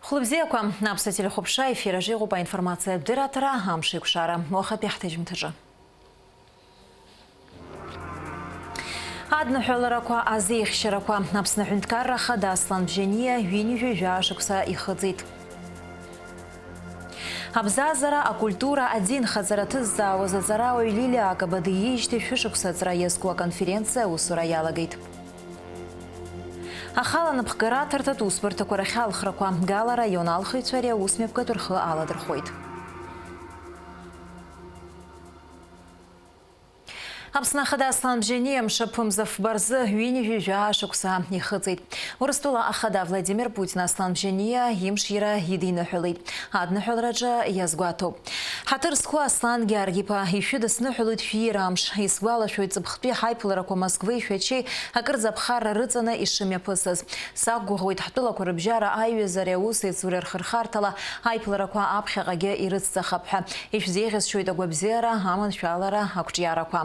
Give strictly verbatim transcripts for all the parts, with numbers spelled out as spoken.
Хәлыбзиақәа, Аԥсуа телехәаԥшра ефир аҿы иҟоуп аинформациатә дырраҭара, амш еиқәшара, уахатәи ҳҭыжьымҭаҿы. Адныҳәаларақәа, азеихьчарақәа. Аԥсны аҳәынҭқарра ахада Аслан Бжьаниа ҩынҩажәи жәаа шықәса ихыҵит. Абзазара, акультура, адинхаҵара ҭызҵаауаз аҵарауаҩ Лилиа Акаба диижьҭеи шәышықәса аҵра иазку аконференциа аусура иалагеит. Ахала напхгара аҭарҭатә усбарҭақәа рахь алхрақәа, Гала араион алхыҩцәа ари аусмҩаԥгатә рхы аладырхәоит. Аԥсны ахада Аслан Бжьаниа мшаԥымза фба рзы ҩынҩажәи жәаа шықәса ихыҵит. Урыстәыла ахада Владимир Путин Аслан Бжьаниа имшира идиныҳәалеит. Адныҳәалраҿы иазгәаҭоуп. Ҳаҭыр зқәу Аслан Гьаргь-иԥа, ишәыдысныҳәалоит шәиира амш. Исгәалашәоит ҵыԥхтәи ҳаиԥыларақәа Москвеи Шәачеи акырӡа аԥхарра рыҵаны ишымҩаԥысыз. Сақәгәыӷуеит ҳтәылақәа рыбжьара аиҩызареи аусеицуреи рхырхарҭала аиԥыларақәа аԥхьаҟагьы ирыцҵахап ҳәа. Ишәзеиӷьасшьоит агәабзиара, аманшәалара, ақәҿиарақәа.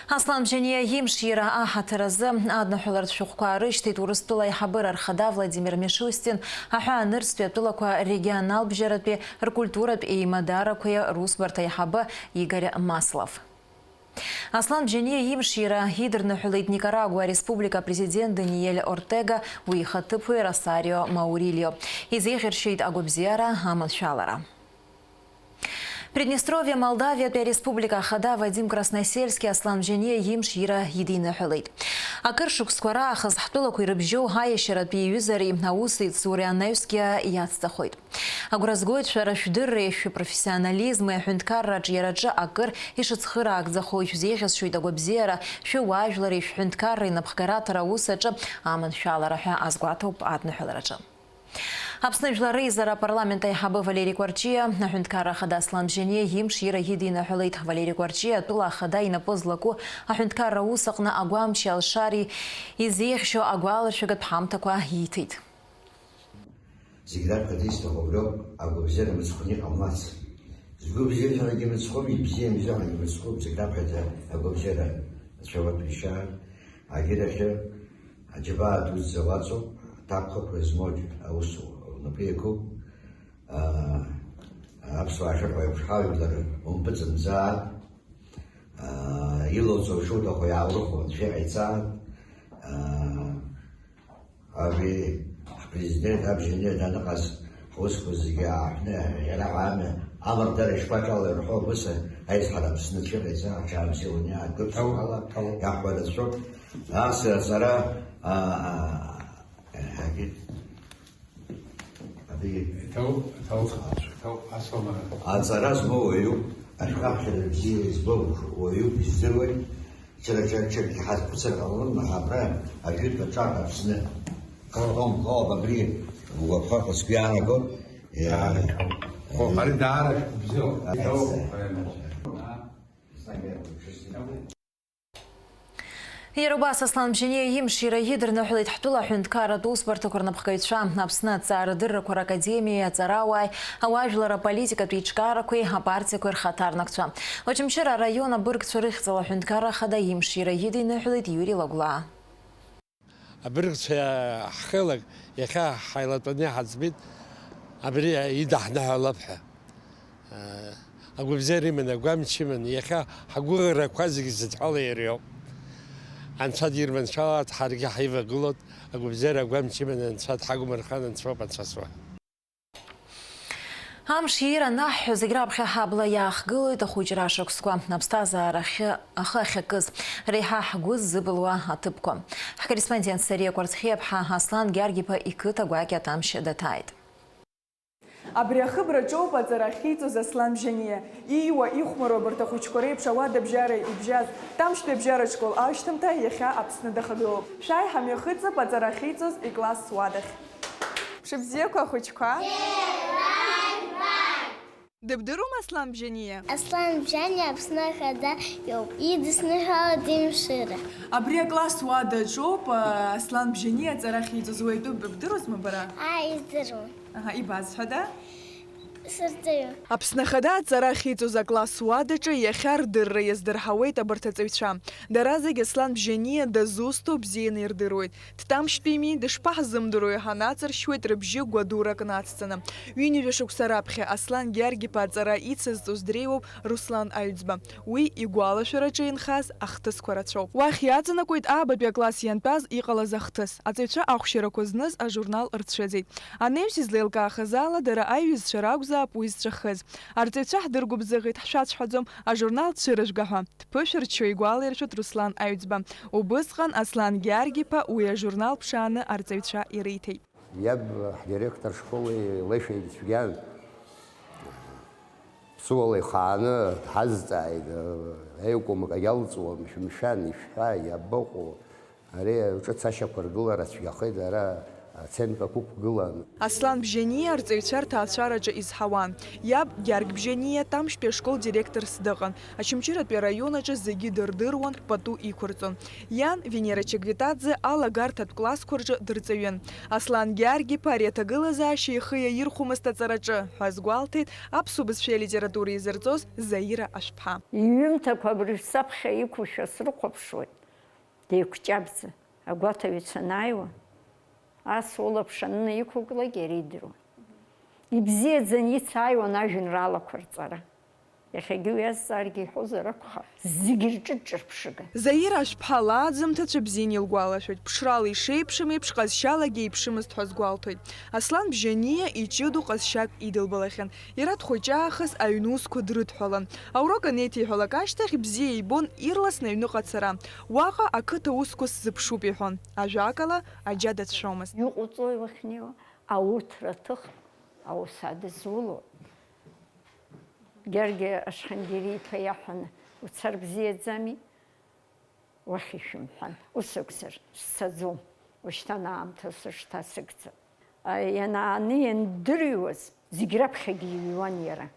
Аслан Бжьаниа имшира аҳаҭыр азы адныҳәалартә шәҟәқәа аарышьҭит Урыстәыла аиҳабыра рхада Владимир Мишустин, аҳәаанырцәтәи атәылақәа регионалбжьаратәи ркультуратә еимадарақәеи русбарҭа аиҳабы Игорь Маслов. Аслан Бжьаниа имшира идырныҳәалеит Никарагуа Республика Апрезидент Даниель Ортега, уи ихаҭыԥуаҩ Росарио Маурилио. Изеиӷьаршьеит агәабзиара, аманшәалара. Приднестровиа Молдавиатәи ареспублика ахада Вадим Красносельски Аслан Бжьаниа имшира идиныҳәалеит. Акыр шықәсқәа раахыс ҳтәылақәа ирыбжьоу аиашьаратәи иҩызареи аусеицуреи анаҩсгьы иацҵахоит. Агәра згоит шәара шәдырреи шәпрофессионализми аҳәынҭқарра аҿиараҿы акыр ишыцхыраагӡахо ишәзеиӷьасшьоит агәабзиара, шәыуаажәлари шәҳәынҭқарра инапхгараҭара аус аҿы аманшәалара ҳәа азгәаҭоуп адныҳәалараҿы. Аԥсны Жәлар Реизара апарламент аиҳабы Валери Кәарҷиа аҳәынҭқарра ахада Аслан Бжьаниа имшира идиныҳәалеит. Валери Кәарҷиа атәыла ахада инапы злаку аҳәынҭқарра аус аҟны агәамчи алшареи изеиӷьшьо агәаларшәагатә ҳамҭақәа ииҭеит. Зегь раԥхьаӡа исҭаху убриоуп, агәабзиара мыцхәны иҟамлац. Згәы бзиахьоу ҳәагьы мыцхәым, ибзиам изы ҳәагьы мыцхәым, зегь раԥхьаӡа агәабзиара Анцәа иоуп ишьа. Агьырахьы аџьабаа дуӡӡа уаҵоуп, аҭакԥхықәра змоу аусура лнапы иакуп. Аа, аԥсуаа шәаҳәа еиқәшҳау ижәлар умпыҵымӡааит. Аа, илоуҵо шуҭаху иаалырхуа анцәа иҟаиҵааит. Аа, Абри ҳпрезидент Бжьаниа даныҟаз ҳусқәа зегьы ааҳәны, иара ҳәа амҩа амардара ишԥаҿало ирҳәо, ус аизҳара Аԥсны цәыҟаиҵа, аҽаабзиа униа, акыр Ҭау, ала ҭау. Иаҳҳәо рацәоуп. Ас аҵара, а, а, ҳагьы, абри Ҭау, ҭау, ҭау, асалам алейкум. Аҵара змоу уаҩуп, ашәҟәаԥхьара бзиа избо уаҩуп, издыруеит. Џьара, џьара, џьаргьы ҳазхәыцыр ҟалон, аха абра ажәытә аҿар Аԥсны. Ҟалом, ҟалом, абри угәаԥхо ҳәа сгәы иаанаго. Иа-, Ҟалом, ари даара бзиоуп. Аица. Иара убас Аслан Бжьаниа имшира идырныҳәалеит ҳтәыла аҳәынҭқарратә усбарҭақәа рнапхгаҩцәа. Аԥсны аҭҵаарадыррақәа ракадемиеи аҵарауааи, ауаажәлар аполитикатә еиҿкаарақәеи апартиақәеи рхаҭарнакцәа. Очамчыра араион абыргцәа рыхьӡала аҳәынҭқарра ахада имшира идиныҳәалеит Иури Лагәлаа. Абыргцәа ҳхеилак иахьа ҳаилатәаны иҳаӡбеит, абри идаҳныҳәалап ҳәа. Агәабзиара иманы, агәамч иманы, иахьа ҳгәыӷрақәа зегьы зыдҳәало иара иоуп. Анцәа дирманшәалааит, ҳаргьы ҳаивагылоит, агәабзиара агәамч иманы Анцәа дҳагәмырхан, Анцәа ауп анцәа зуа. Амш иира анаҳҳәо, зегь раԥхьа ҳабла иаахгылоит ахәыҷра ашықәсқәа, аԥсҭазаара ахьы, ахы ахьакыз, реиҳа ҳгәы ззыбылуа аҭыԥқәа. Ҳкорреспондент Сариа Кәарцхиаԥҳа Аслан Гьаргь-иԥа иқыҭа гәакьа Тамшь даҭааит. Абри ахыбраҿоуп аҵара ахьиҵоз Аслан Бжьаниа. Ииуа, ихәмаруа абарҭ ахәыҷқәа реиԥш ауадабжьара ибжьаз Тамшьтәи абжьаратә школ ашьҭымҭа иахьа Аԥсны дахагылоуп. Шәааи ҳамҩахыҵып аҵара ахьиҵоз икласс уадахь. Мшыбзиақәа, ахәыҷқәа! Дыбдыруама Аслан Бжьаниа? Аслан Бжьаниа Аԥсны ахада иоуп. Идысныҳәалоит имшира. Абри акласс уадаҿоуп, а, Аслан Бжьаниа аҵара ахьиҵоз. Уи атәы бдыруазма бара? Ааи, издыруан. Аҳа, ибазҳәада? Сырҵаҩы. Аԥсны Ахада аҵара ахьиҵоз акласс уадаҿы иахьа рдырра иаздырҳауеит абарҭ аҵаҩцәа. Дара зегь Аслан Бжьаниа дызусҭоу бзианы ирдыруеит. Дтамшьтәими, дышԥаҳзымдыруеи ҳәа наҵыршьуеит рыбжьы гәадурак нацҵаны. Ҩынҩажәа шықәса раԥхьа Аслан Гьаргь-иԥа аҵара ицызҵоз дреиуоуп Руслан Аҩӡба. Уи игәалашәараҿы инхаз ахҭысқәа рацәоуп. Уахь иаҵанакуеит аабатәи акласс иантәаз иҟалаз ахҭыс. Аҵаҩцәа ахәшьарақәа зныз ажурнал рцәыӡит. Анаҩс излеилкаахаз ала, дара аиҩызцәа ракәзаап уи зҵәахыз. Арҵаҩцәа ҳдыргәыбзыӷит, ҳшәацәҳәаӡом, ажурнал цәырыжәга ҳәа. Дԥышәырччо игәалаиршәоит Руслан Аҩӡба. Убысҟан Аслан Гьаргь-иԥа уи ажурнал ԥшааны арҵаҩцәа ириҭеит. Иаб ҳдиректор школ леишәа ицәгьан. Ԥсуала ихааны дҳазҵааит, аиакәым акагь алҵуам, шәымшәан, ишәҳәа, иабаҟоу? Ари ҿыц ашьақәыргылара цәгьахеит, ара аценкақәа ықәгылан. Аслан Бжьаниа арҵаҩцәа рҭаацәараҿы изҳауан. Иаб Гьаргь Бжьаниа Тамшьтәи ашкол директорс дыҟан. Очамчыратәи араион аҿы зегьы дырдыруан, пату иқәырҵон. Иан, Венера Чагвитаӡе, алагарҭатә классқәа рҿы дырҵаҩын. Аслан Гьаргь-иԥа ари аҭагылазаашьа ихы иаирхәомызт аҵараҿы, ҳәа азгәалҭеит аԥсуа бызшәеи алитературеи изырҵоз Заира Ашәԥҳа. Иҩымҭақәа абыржә саԥхьа иқәушәа срыхәаԥшуеит, деиқәҷабӡа, агәаҭаҩцәа анааиуа, ас улаԥш анны иқәыклак иара идыруан. Ибзиаӡаны ицааиуан ажәеинраалақәа рҵара. Иахьагьы уи азҵаарагьы иҳәозар акәхап, зегь рҿы дҿырԥшыга. Заира Ашәԥҳа лааӡамҭацәа бзианы илгәалашәоит. Ԥшрала ишеиԥшым еиԥш, ҟазшьалагьы еиԥшымызт ҳәа сгәалҭоит. Аслан Бжьаниа иҷыдоу ҟазшьак идылбалахьан. Иара дхәыҷаахыс аҩнусқәа дрыдҳәалан. Аурок анеиҭеиҳәалак ашьҭахь бзиа ибон ирласны аҩныҟа ацара. Уаҟа ақыҭа усқәа сзыԥшуп иҳәон. Ажәакала, аџьа дацәшәомызт. Иҟоуҵои уахьнеиуа? Ауҭраҭых аус адызуло. Гьаргь Ашхангери-иԥа иаҳәаны, уцар бзиаӡами? Уахь ишәымҳәан, ус акәзар, сцаӡом, ушьҭан аамҭа сышҭасыгӡа. А, ианааны иандырҩуаз, зегь раԥхьагьы иҩуан иара.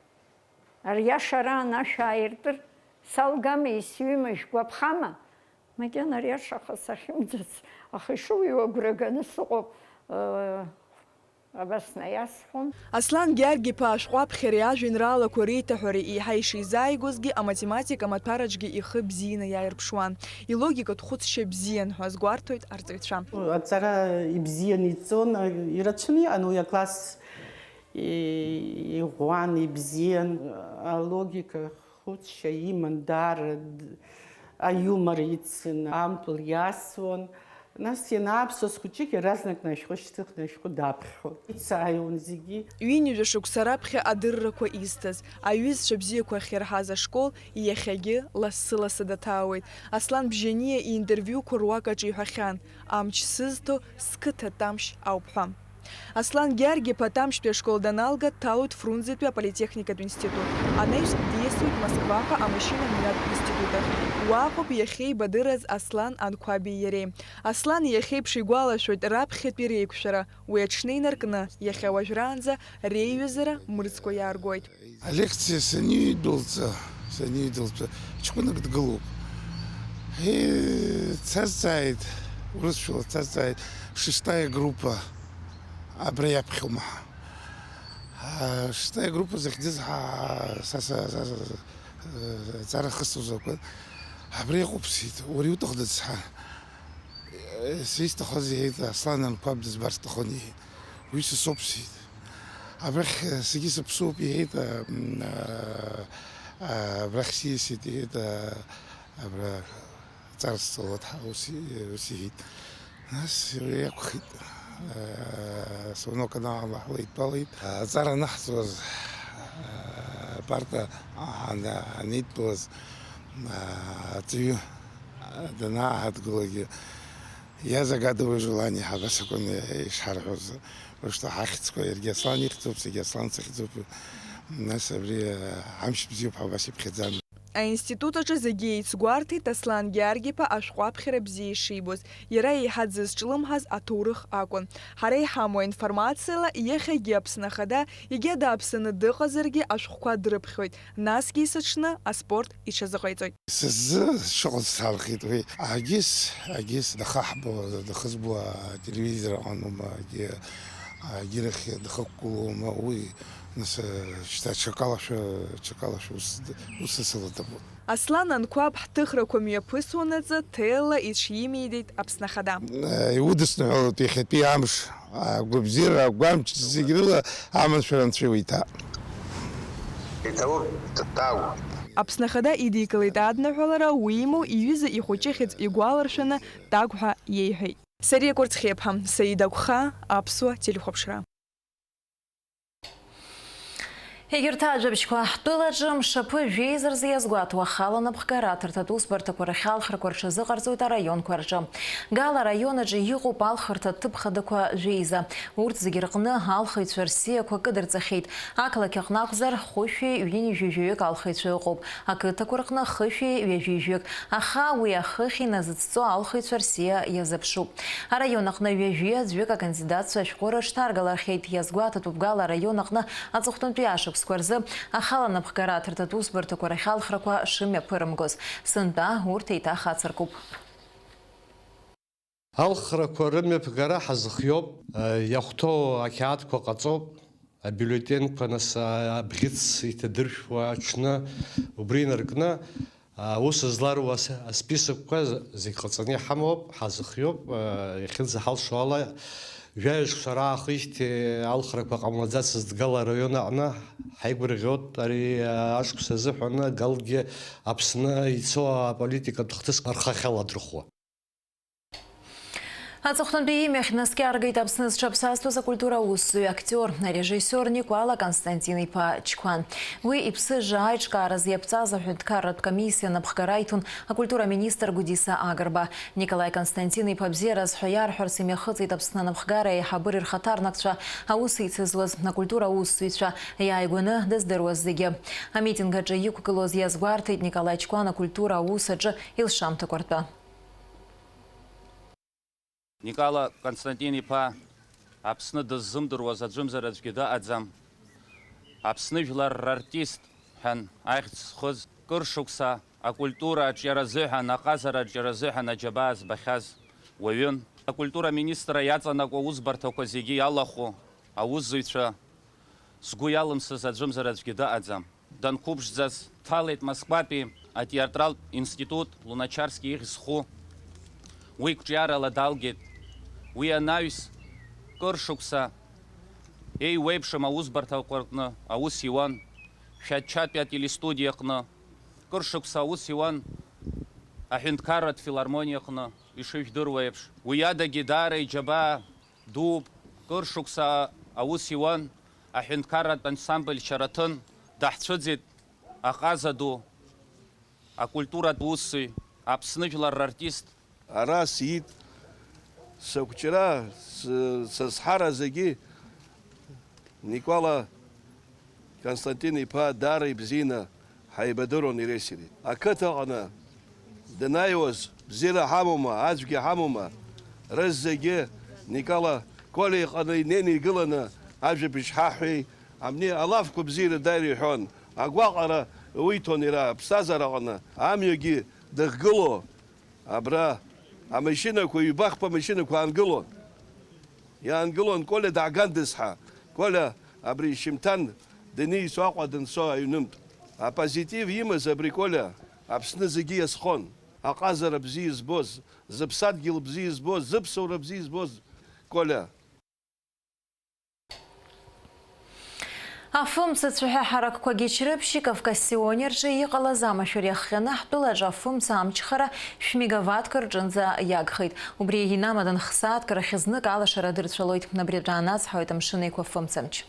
Ариаша араан ашә ааиртыр салгама, исҩыма, ишәгәаԥхама? Макьана ариашаха сахьымӡац, аха ишыҩуа агәра ганы сыҟоуп, э, абас наиасҳәон. Аслан Гьаргь-иԥа ашәҟәы аԥхьареи ажәеинраалақәа реиҭаҳәареи еиҳа ишизааигозгьы, аматематика амаҭәараҿгьы ихы бзианы иааирԥшуан. Илогикатә хәыцшьа бзиан ҳәа азгәарҭоит арҵаҩцәа. Аҵара ибзиан иҵон, ирацәаны иҟан уи акласс, и-, иӷәӷәан, ибзиан. Алогика хәыцшьа иман даара, д-, аиумор ицын, ампыл иасуан. Нас ианааԥсоз хәыҷык иаразнак нашәҟәы шьҭыхны ашәҟәы даԥхьон. Ицааиуан зегьы. Ҩынҩажәа шықәса раԥхьа адыррақәа изҭаз, аҩызцәа бзиақәа ахьирҳаз ашкол иахьагьы лассы-лассы даҭаауеит. Аслан Бжьаниа иинтервиуқәа руак аҿы иҳәахьан, амч сызҭо сқыҭа Тамшь ауп ҳәа. Аслан Гьаргь-иԥа Тамшьтәи ашкол даналга, дҭалоит Фрунзетәи аполитехникатә институт. Анаҩс диасуеит Москваҟа амашьына-мҩатә институт ахь. Уаҟоуп иахьеибадырыз Аслан Анқәаби иареи. Аслан иахьеиԥш игәалашәоит раԥхьатәи реиқәшәара. Уи аҽны инаркны, иахьа уажәраанӡа реиҩызара мырӡкәа иааргоит. Алекциа санидәылҵа, санидәылҵа, ҷкәынак дгылоуп. Е, дсазҵааит, урысшәала дсазҵааит, шестая группа абра иаԥхьоума ҳәа. А, шестая группа захьӡыз ҳа, са, са, са, са, э, ҵара хысҵозар акәын. Абра иҟоуп, сиҭ, уара иуҭахда, сҳәа. Э, сисҭахыз, иҳәеит, Аслан Анқәаб дызбар сҭахын, иҳәеит. Уи са соуп, сиҭ. Абрахь, э, саргьы сыԥсуп, иҳәеит, а, м, а, а, абрахь сиасит, иҳәеит, а, абра ҵар сҵалоит, ҳа, ус и-, ус иҳәеит. Нас иакәхеит, а, звонок анаалаҳауа итәалеит. Аҵара анаҳҵоз, а, апарта ана-, анидтәалаз, а, аҵаҩы данааҳадгылогьы, я загадываю желание, ҳәа абас акәын ишҳарҳәоз. Просто ҳахьӡқәа иаргьы Аслан ихьӡуп, саргьы Аслан сыхьӡуп. Нас абри, а, амш бзиоуп ҳәа абас иԥхьаӡан. Аинститут аҿы зегьы еицгәарҭеит Аслан Гьаргь-иԥа ашәҟәы аԥхьара бзиа ишибоз, иара еиҳа дзызҿлымҳаз аҭоурых акәын. Ҳара иҳамоу аинформациала, иахьагьы Аԥсны Ахада, егьа дааԥсаны дыҟазаргьы, ашәҟәқәа дрыԥхьоит, насгьы есыҽны аспорт иҽазыҟаиҵоит. Са сзы шыҟац салахеит уи. Агьыс, агьыс дахаҳбо, дахызбо ателевизор аҟаноума, агьы, агьырахь дахықәгылоума, уи Нас, э, шьҭа ҽакалашәа, ҽакалашәа ус, ус сылаҭаԥон. Аслан Анқәаб ҳҭыхрақәа мҩаԥысуанаҵы ҭелла иҽимидеит Аԥсны Ахада. Э, иудысныҳәалоит иахьатәи амш, агәабзиара, агәамч зегь рыла аманшәара анцәа иуиҭа. Иҭабуп, Тагә. Аԥсны Ахада идикылеит адныҳәалара, уимоу, иҩыза ихәыҷы ихьӡ игәаларшәаны Тагә ҳәа иеиҳәеит. Сариа Кәарцхиаԥҳа, Саида Агәхаа, Аԥсуа телехәаԥшра. Егьырҭ ажәабжьқәа, ҳтәылаҿы мшаԥы жәеиза рзы иазгәаҭоу ахала анапхгара аҭырҭатә усбарҭақәа рахь алхрақәа рҽазыҟарҵоит араионқәа рҿы. Гала араион аҿы иҟоуп алхырҭа ҭыԥ хадақәа жәеиза. Урҭ зегьы рҟны алхыҩцәа рсиақәа кыдырҵахьеит. Ақалақь аҟны акәзар, хәышәи ҩынҩажәи жәаҩык алхыҩцәа ыҟоуп. Ақыҭақәа рҟны хышәи ҩажәи жәаҩык. Аха уи ахыхь иназыҵҵо алхыҩцәа рсиа иазыԥшуп. Араион аҟны ҩажәи аӡәҩык акандидатцәа ашәҟәы рыҽҭаргалахьеит, иазгәаҭатәуп Гала араион аҟны аҵыхәтәантәи ашықәсқәа рзы ахала анапхгара аҭырҭатә усбарҭақәа рахь алхрақәа шымҩаԥырымгоз. Сынтәа урҭ еиҭах ацыркуп. Алхрақәа рымҩаԥгара ҳазхиоуп, иахәҭоу ақьаадқәа ҟаҵоуп, абиулетенқәа нас абӷьыц иҭадыршәуа аҽны убри инаркны, Аус зларуа асписокқәа зегь ҟаҵаны иҳамоуп, ҳазхиоуп, иахьынӡаҳалшо ала, жәаҩа шықәса раахижьҭеи алхрақәа ҟамлаӡацызт Гала араион аҟны, ҳаигәырӷьоит ари ашықәс азыҳәан Галгьы Аԥсны ицо аполитикатә хҭысқәа рхахьы аладырхәуа. Аҵыхәтәантәи имҩахь наскьаргеит Аԥсны зҽаԥсазтәыз акультура аусзуҩ, актиор, арежиссиор Никәала Константин-иԥа Чқәан. Уи иԥсыжра аиҿкааразы иаԥҵаз аҳәынҭқарратә комиссиа напхгара иҭон акультура министр Гәдиса Агрба. Николаи Константин-иԥа бзиараз ҳәа иарҳәарц имҩахыҵит Аԥсны анапхгара аиҳабыреи рхаҭарнакцәа, аус еицызуаз акультура аусзуҩцәа, иааигәаны дыздыруаз зегьы. Амитинг аҿы иқәгылоз иазгәарҭеит Николаи Чқәан акультура аус аҿы илшамҭақәа ртәы. Никала Константин-иԥа Аԥсны дыззымдыруаз аӡәымзар аӡәгьы дыҟаӡам. Аԥсны жәлар рартист ҳәан ахьӡ зхыз, кыр шықәса акультура аҿиаразыҳәан, аҟазара аҿиаразыҳәан аџьабаа збахьаз уаҩын. Акультура аминистра иаҵанакуа аусбарҭақәа зегьы иалахәу аусзуҩцәа згәы иалымсыз аӡәымзар аӡәгьы дыҟаӡам. Данқәыԥшӡаз, дҭалеит Москватәи атеатралтә институт Луначарски ихьӡ зху. Уи қәҿиарала далгеит. Уи анаҩс, кыр шықәса еиуеиԥшым аусбарҭақәа рҟны аус иуан, Шәачатәи ателестудиа аҟны, кыр шықәса аус иуан аҳәынҭқарратә филармониа аҟны, ишыжәдыруа еиԥш. Уи адагьы даара иџьабаа дууп, кыр шықәса аус иуан аҳәынҭқарратә ансамбль Шьараҭын, даҳцәыӡит аҟаза ду, акультуратә усзуҩ, Аԥсны жәлар рартист. Ара сиит, сыхәҷра, сы-, сызҳара зегьы Никәала Константин-иԥа даара ибзианы ҳаибадыруан иареи сареи. Ақыҭаҟны данааиуаз, бзиара ҳамоума, ацәгьа ҳамоума, рызегьы Никала Колиа иҟны инеины игыланы ажәабжь ҳаҳәеи, абни алафқәа бзиара дааира иҳәон, агәаҟра уиҭон иара аԥсҭазаараҟны, амҩагьы дахьгылоу абра амашьынақәа, ҩбахԥа машьынақәа аангылон. Иаангылон Коля даагандаз ҳәа. Коля абри шьымҭан даницу Аҟәа данцо аҩнынтә. Апозитив имаз абри Коля Аԥсны зегьы иазхон. Аҟазара бзиа избоз, зыԥсадгьыл бзиа избоз, зыԥсуара бзиа избоз Коля. Афымца цәаҳәа ҳаракқәагьы чрыԥшьи Кавказ Сиони рҿы иҟалаз амашәыр иахҟьаны ҳтәылаҿы афымца амчхара шә-мегаваттк рҿынӡа иагхеит. Убри инамадан х-сааҭк рахь знык алашара дырцәалоит. Абри атәы аанацҳауеит Амшын Еиқәа фымцамч.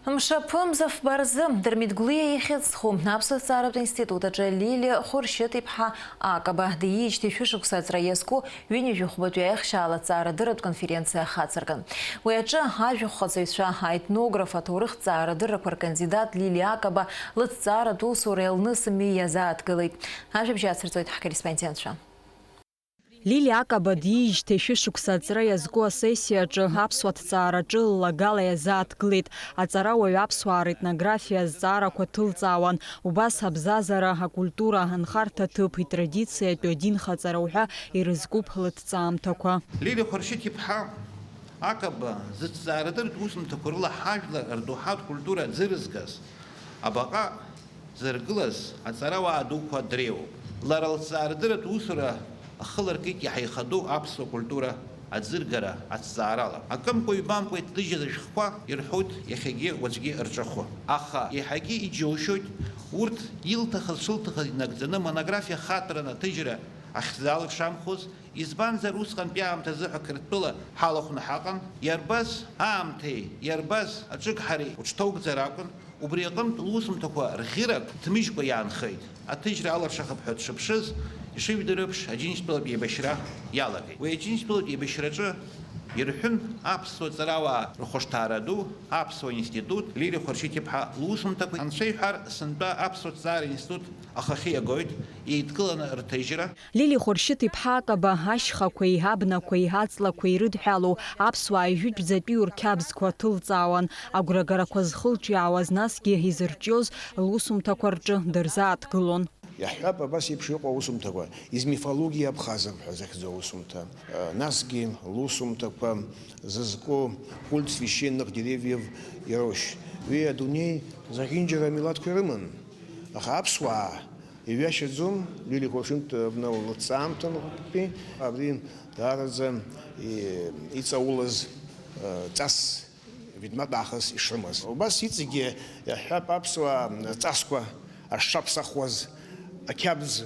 Мшаԥымза фба рзы Дырмит Гәлиа ихьӡ зху Аԥсуа ҭҵааратә институт аҿы Лили Хәыршьыҭ-иԥҳа Акаба диижьҭеи шәышықәса аҵра иазку ҩынҩажәи хәбатәи аихшьаала аҭҵаарадырратә конференциа ахацыркын. Уи аҿы ажәахәҟаҵаҩцәа, аетнограф, аҭоурыхҭҵаарадыррақәа ркандидат Лили Акаба лыҭҵааратә усура илнысыми иазааҭгылеит. Ажәабжь ацырҵоит ҳкорреспондентцәа. Лили Акаба диижьҭеи шәышықәса аҵра иазку асессиаҿы аԥсуа ҭҵаараҿы ллагала иазааҭгылеит. Аҵарауаҩ аԥсуаа ретнографиа азҵаарақәа ҭылҵаауан, убас абзазара, акультура, анхарҭа ҭыԥ, итрадициатәу адинхаҵара уҳәа ирызкуп лыҭҵаамҭақәа. Лили Хәаршьыҭ-иԥҳа Акаба зыҭҵаарадырратә усумҭақәа рыла ҳажәлар рдоуҳатә культура аӡырызгаз, абаҟа зыргылаз аҵарауаа дуқәа дреиуоуп. Лара лҭҵаарадырратә усура ахыларкит иаҳа ихадоу аԥсуа культура аӡыргара аҭҵаарала. Акымкәа-ҩбамкәа иҭлыжьыз ашәҟәқәа ирҳәоит иахьагьы уаҵәгьы рҿахәы. Аха иаҳагьы иџьоушьоит урҭ илҭахыз-шылҭахыз инагӡаны монографиа хатәраны аҭыжьра ахьзаалыршамхоз, избанзар, усҟантәи аамҭазы ҳәа Қырҭтәыла ҳалахәны ҳаҟан. Иарбаз аамҭеи иарбаз аҿыгҳареи уҽҭоугӡар акәын, убри аҟынтә лусумҭақәа рӷьырак ҭмыжькәа иаанхеит. Аҭыжьра алыршахап ҳәа дшыԥшыз, ишыжәдыруеиԥш, Аџьынџьтәылатә еибашьра иалагеит. Уи Аџьынџьтәылатә еибашьраҿы ирҳәын аԥсуа ҵарауаа рыхәышҭаара ду, аԥсуа институт, Лилиа Хәаршьыҭ-иԥҳа лусумҭақәа, анцәа иҳәар, сынтәа аԥсуа ҭҵаара институт ахахьы иагоит, еидкыланы рҭыжьра. Лили Хәаршьыҭ-иԥҳа Акаба ашьхақәеи, абнақәеи, аҵлақәеи ирыдҳәалоу аԥсуаа ижәытәӡатәиу рқьабзқәа ҭылҵаауан, агәрагарақәа зхылҿиаауаз, насгьы изырҿиоз лусумҭақәа рҿы дырзааҭгылон. Иаҳҳәап, абас еиԥш иҟоу аусумҭақәа, из мифология абхазов ҳәа захьӡу аусумҭа, насгьы лусумҭақәа зызку культ священных деревьев и рощ. Уи адунеи зегьынџьара амилаҭқәа ирыман, аха аԥсуаа иҩашьаӡом, Лили Хәаршьыҭ-иԥҳа лыҭҵаамҭантәи абри даараӡа и-, иҵаулаз, э, ҵас, ведь-мап аахыс ишрымаз. Убас иҵегьы иаҳҳәап, аԥсуаа ҵасқәа ашша ԥсахуаз, ақьабз,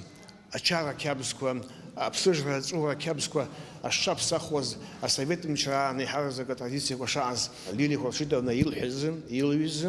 ачара қьабзқәа, аԥсыжра аҵәыуара қьабзқәа ашша ԥсахуаз асовет мчра аан еиҳараӡак атрадициақәа шааз, Лили Хәаршьыҭ-иԥҳа илҳәаз, илҩыз,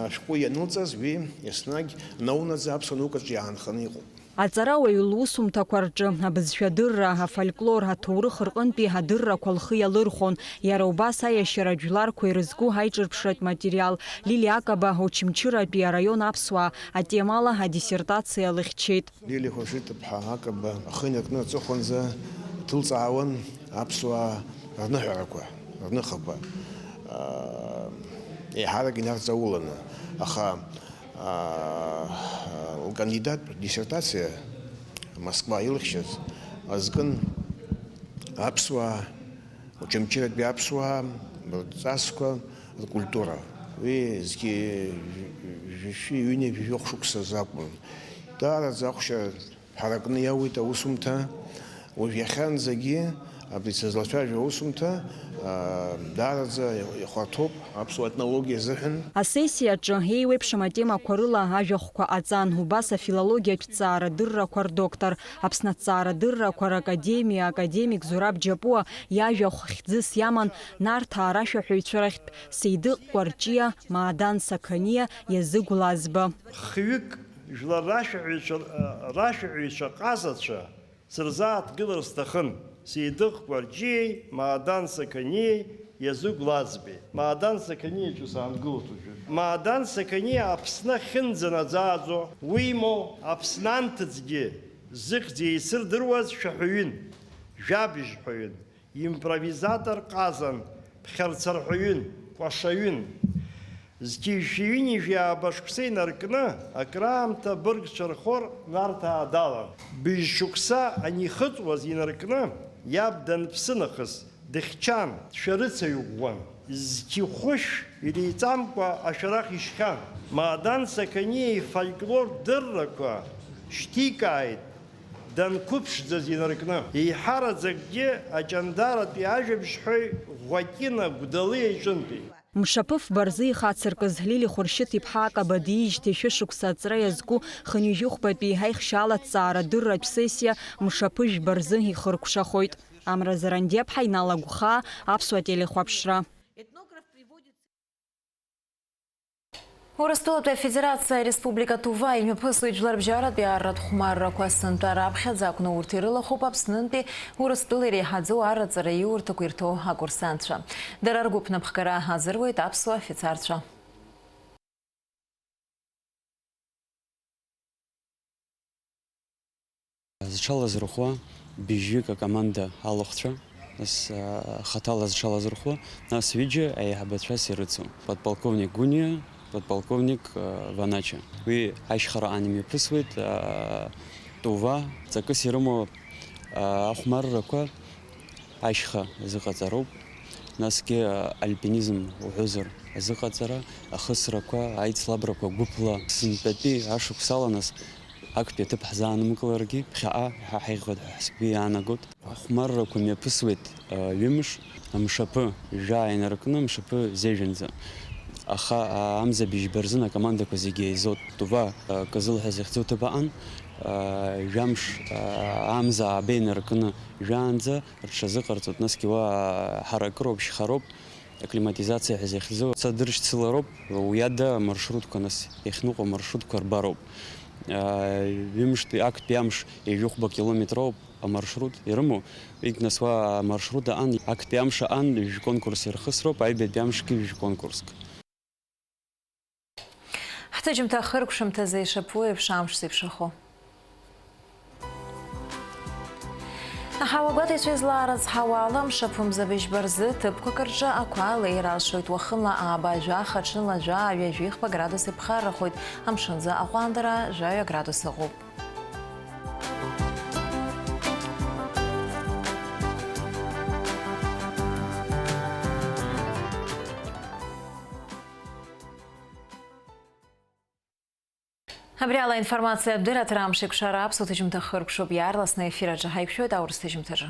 ашәҟәы ианылҵаз, уи еснагь наунаӡа аԥсуа наукаҿы иаанханы иҟоуп. Аҵарауаҩ лусумҭақәа рҿы абызшәадырра, афольклор, аҭоурых рҟынтәи адыррақәа лхы иалырхуан. Иара убас аиашьара жәларқәа ирызку аиҿырԥшратә материал, Лили Акаба Очамчыратәи араион аԥсуаа атемала адиссертациа лыхьчеит. Лили Хәаршьыҭ-иԥҳа Акаба ахы инаркны аҵыхәанӡа иҭылҵаауан аԥсуаа рныҳәарақәа, рныхақәа, аа, еиҳарак инарҵауланы. Аха, аа, лкандидаттә диссертациа Москва илыхьчаз азкын аԥсуаа Очамчыратәи аԥсуаа рҵасқәа ркультура. Уи зқьи жәшәи ҩынҩажәи жәохә шықәса азы акәын. Даараӡа ахәшьара ҳаракны иауеит аусумҭа. Уажә иахьанӡагьы абри сызлацәажәо аусумҭа, аа, даараӡа ихәарҭоуп аԥсуа етнологиа азыҳәан. Асессиаҿы еиуеиԥшым атемақәа рыла ажәахәқәа ҟаҵан, убас афилологиатә ҭҵаарадыррақәа рдоктор, Аԥсны аҭҵаарадыррақәа ракадемиа академик Зураб Џьапуа иажәахә хьӡыс иаман Нарҭаа рашәаҳәаҩцәа рахьтә Сеидыҟ Кәарҷиа, Маадан Сақаниа, Иазыгә Лазба. Хҩык жәлар рашәаҳәаҩцәа, рашәаҳәаҩцәа ҟазацәа сырзааҭгылар сҭахын, Сеидыҟ Кәарҷиеи, Маадан Сақаниеи, Иазыгә Лазбеи. Маадан Сақаниа ҿы саангылоит уажәы. Маадан Сақаниа Аԥсны ахьынӡанаӡааӡо, уимоу, Аԥсны анҭыҵгьы зыхьӡ еицырдыруаз шәаҳәаҩын, жәабжьҳәаҩын, импровизатор ҟазан, ԥхьарцарҳәаҩын, кәашаҩын. Зқьи жәшәи ҩынҩажәи ааба шықәса инаркны, акраамҭа абыргцәа рхор Нарҭаа далан. Быжь шықәса анихыҵуаз инаркны, иаб данԥсы нахыс, дыхьчан, дшәарыцаҩ ӷәӷәан. Зқьи хәышә иреиҵамкәа ашәарах ишьхьан. Маадан Сақаниа ифольклор дыррақәа шьҭикааит, данқәыԥшӡаз инаркны. Еиҳараӡакгьы аҷандаратәи ажәабжьҳәаҩ Ӷәакьына Гәдалиа иҿынтәи. Мшаԥыфба рзы ихацыркыз Лили Хәаршьыҭ-иԥҳа Акаба диижьҭеи шәышықәса аҵра иазку хынҩажәи хәбатәи аихшьаала ҭҵаарадырратә сессиа мшаԥыжәба рзы ихыркәшахоит. Амра Зарандиаԥҳа, Инал Агәхаа, Аԥсуа телехәаԥшра. Урыстәылатәи Афедерациа Ареспублика Тува имҩаԥысуеит жәларбжьаратәи арратә хәмаррақәа. Сынтәа раԥхьаӡа акәны урҭ ирылахәуп Аԥснынтәи Урыстәыла иреиҳаӡоу арраҵара иурҭақәа ирҭоу акурсантцәа. Дара ргәыԥ напхгара азыруеит аԥсуа афицарцәа. Зҽалазырхәуа быжьҩык акоманда алахәцәа, нас, а, хаҭала зҽалазырхәуа, нас ҩыџьа аиҳабацәас ирыцу, подполковник Гәыниа, подполковник, а, Ванача. Уи ашьхараҟны имҩаԥысуеит, а, Тува ҵакыс ирымоу, а, ахәмаррақәа ашьха зыҟаҵароуп. Насгьы альпинизм уҳәозар азыҟаҵара, ахысрақәа, аицлабрақәа гәыԥла, сынтәатәи ашықәсала нас актәи аҭыԥ ҳзаанымгыларгьы ԥхьаҟа иҳа-, ҳаиӷьуеит ҳәа сгәы иаанагоит. Ахәмаррақәа мҩаԥысуеит, а, ҩымш, амшаԥы жәаа инаркны, амшаԥы зежәанӡа. Аха, а, амза быжьба рзын акомандақәа зегьы еизоит. Тува, а, Кызыл ҳәа захьӡу ҭыԥ аҟан, а, жәамш, а, амза ааба инаркны жәаанӡа рҽазыҟарҵоит. Насгьы уа, а, ҳаракыроуп, шьхароуп, акклиматизациа ҳәа захьӡу. Ца дыршьцылароуп, уи ада амаршрутқәа нас иахьныҟәо амаршрутқәа рбароуп. А, ҩымштәи актәи амш ҩажәихәба километроуп амаршрут ирымоу, егь нас уа амаршрут аан, актәи амш аан ҩажәи конкурс ирхысроуп, аҩбатәи амшгьы ҩажәи конкурск. Ҳҭыжьымҭа хыркәшамҭазы ишаԥу еиԥш амш зеиԥшрахо. Аҳауа гәаҭаҩцәа излаарыцҳауа ала, мшаԥымза быжьба рзы ҭыԥқәак рҿы ақәа леира алшоит, уахынла ааба жәаха, ҽынла жәаа, ҩажәихәба градус иԥхаррахоит, амшынӡы аҟәандара жәаҩа градус ыҟоуп. Абри ала аинформациатә дырраҭара Амш еиқәшара аԥсуа ҭыжьымҭа хыркәшоуп, иаарласны аефир аҿы ҳаиқәшәоит аурыс ҭыжьымҭаҿы.